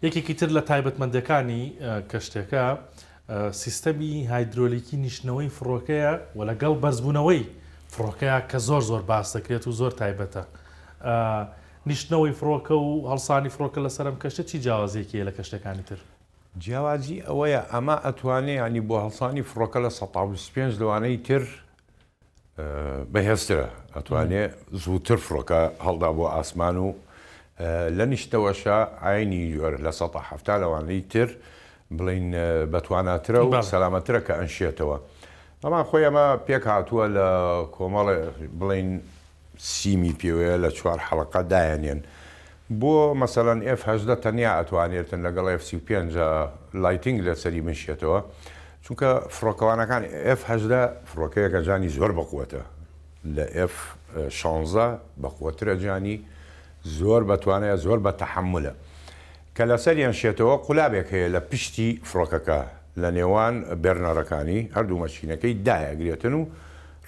یەکێکی تر لە تایبەتمەندیەکانی کەشتیەکە سیستەمی هایدرۆلیکی نیشتنەوەی فڕۆکەیە و لەگەڵ بەرزبوونەوەی فڕۆکەیە کە زۆر زۆر باس دەکرێت و زۆر تایبەتە. نیشتنەوەی فڕۆکە و هەڵسانی فڕۆکە لەسەر ئەم کەشتە چی جیاوازیەکی هەیە لە کەشتیەکانی تر؟ جیاوازی ئەوەیە ئەمە ئەتوانێ یانی بۆ هەڵسانی فڕۆکە 25% لەوانەی تر بەهێزترە ئەتوانێ زووتر فڕۆکە هەڵدا بۆ ئاسمان و لە نیشتەوەشە عینی جۆر 70% لەوانەی تر بڵین بەتواناترە و سەلامەترە کە ئەنشێتەوە. بەڵام خۆی ئەمە پێک هاتووە لە کۆمەڵێ بڵین سیمی پێوەیە لە چوار حەڵقە دایەنێن بۆ مەسەلەن ئێف 18 تەنیا ئەتوانێتن لەگەڵ ئێف 35 Lightning لەسەری بنشێتەوە چونکە فڕۆکەوانەکان ئێف 18 فڕۆکەیەکە جانی زۆر بەقوەتە لە ئێف 16 بەقوەترە جانی زۆر بەتوانایە زۆر بە تەحەمولە کە لەسەریان شێتەوە قولابێک هەیە لە پشتی فڕۆکەکە لە نێوان burner ەکانی هەردوو مەشینەکەی دایئەگرێتن و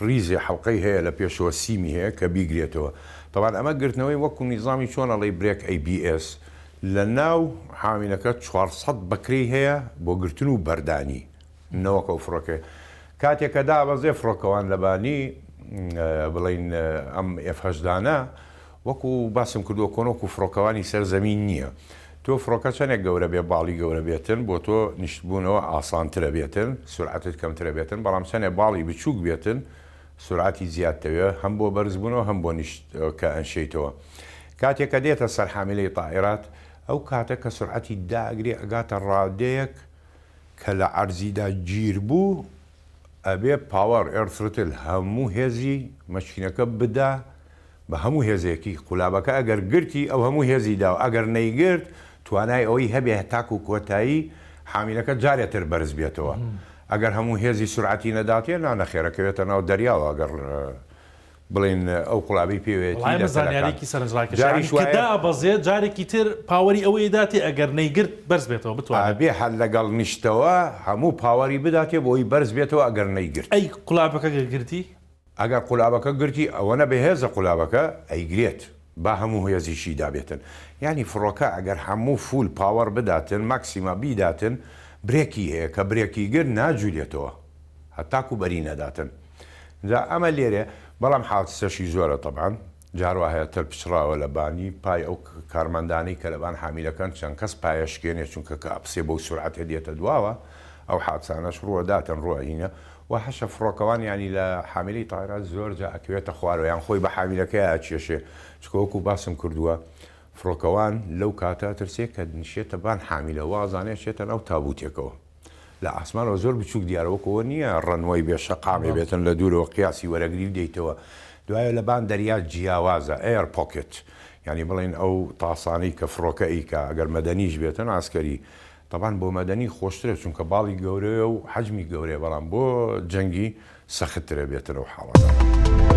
ڕیزێ حەڵقەی هەیە لە پێشەوە سیمی هەیە کە بیگرێتەوە تەبان ئەمە گرتنەوەی وەکو نیزامی چۆن ئەڵێی brake ABS لە ناو حامیلەکە 400 بەکرەی هەیە بۆ گرتن و بەردانی نەوەک ئەو فڕۆکەیە کاتێ کە دابەزێ فڕۆکەوان لەبانی بڵین ئەم ئێف هەژدانە وەکو باسم کردووە کۆن وەکو فڕۆکەوانی سەر زەمین نییە تۆ فڕۆکە چەنێک گەورە بێ باڵی گەورە بێتن بۆ تۆ نیشتبوونەوە ئاسانترە بێتن سورعەتت کەمترە بێتن بەڵام چەنێ باڵی بچووک بێتن سورعەتی زیاد تەوێ هەم بۆ بەرزبوونەوە هەم بۆ نیشت کە ئەنشێیتەوە کاتێ کە دێتە سەر حامیلەی تائیرات ئەو کاتە کە سورعەتی دائەگرێ ئەگاتە ڕادەیەک کە لە عەرزیدا گیر بوو ئەبێ power air throttle هەموو هێزی مەکینەکە بدا بە هەموو هێزێکی قولابەکە ئەگەر گرتی ئەو هەموو هێزی دا و ئەگەر نەیگرت توانای ئەوەی هەبێ تاکو کۆتایی حامیلەکە جارێ تر بەرز بێتەوە ئەگەر هەموو هێزی سورعەتی نەداتێ نا نەخێر ئەکەوێتە ناو دەریاوە ئەگەر بڵێین ئەو قولابەی پێوەیەتی وەڵای لە ئەمە تەلەکان زانیاریەکی سەرنجڕاکێشە جاریش یانی کە وایە دابەزێ جارێکی تر power ی ئەوەی داتێ ئەگەر نەیگرت بەرز بێتەوە بتوانێ. ئەبێ هەر لەگەڵ نیشتەوە هەموو power ی بداتێ بۆی بەرز بێتەوە ئەگەر نەیگرت. ئەی قولابەکە گەر گرتی؟ ئەگەر قولابەکە گرتی ئەوەنە بەهێزە قولابەکە ئەیگرێت با هەموو هێزیشی دابێتن یانی فڕۆکە ئەگەر هەموو full power بداتن ماکسیما بیداتن brake ی هەیە کە brake ی گرت ناجولێتەوە هەتاکو بەری نەداتن جا ئەمە لێرێ بەڵام حادسەشی زۆرە تەبعەن جار وا هەیە تەل پچڕاوە لە بانی پای ئەو کارمەندانەی کە لەبان حامیلەکەن چەند کەس پایەشکێنێ چونکە کە ئەپسێ بەو سورعەتە دێتە دواوە ئەو حادسانەش ڕووەداتن ڕووە هینە وە هەشە فڕۆکەوان یانی لە حامیلەی تایرات زۆر جا ئەکەوێتە خوارەوە یان خۆی بە حامیلەکەیا ئەکێشێ چونکە وەکو باسم کردووە فڕۆکەوان لەو کاتە ئەترسێ کە نشێتە بان حامیلە وا ئەزانێ ئەچێتە ناو تابوتێکەوە لە ئاسمانەوە زۆر بچوک دیارە وەکو ئەوە نییە ڕەنوەی بێ شەقامێ بێتن لە دوورەوە قیاسی وەرەگری و دێیتەوە دوایە لە بان دەریا جیاوازە air pocket یانی بڵێن ئەو تاسانەی کە فڕۆکە ئەیکا ئەگەر مەدەنیش بێتن عەسکەری تەبعەن بۆ مەدەنی خۆشترە چونکە باڵی گەورەیە و حەجمی گەورەیە بەڵام بۆ جەنگی سەختترە بێتە لەو حاڵەتە.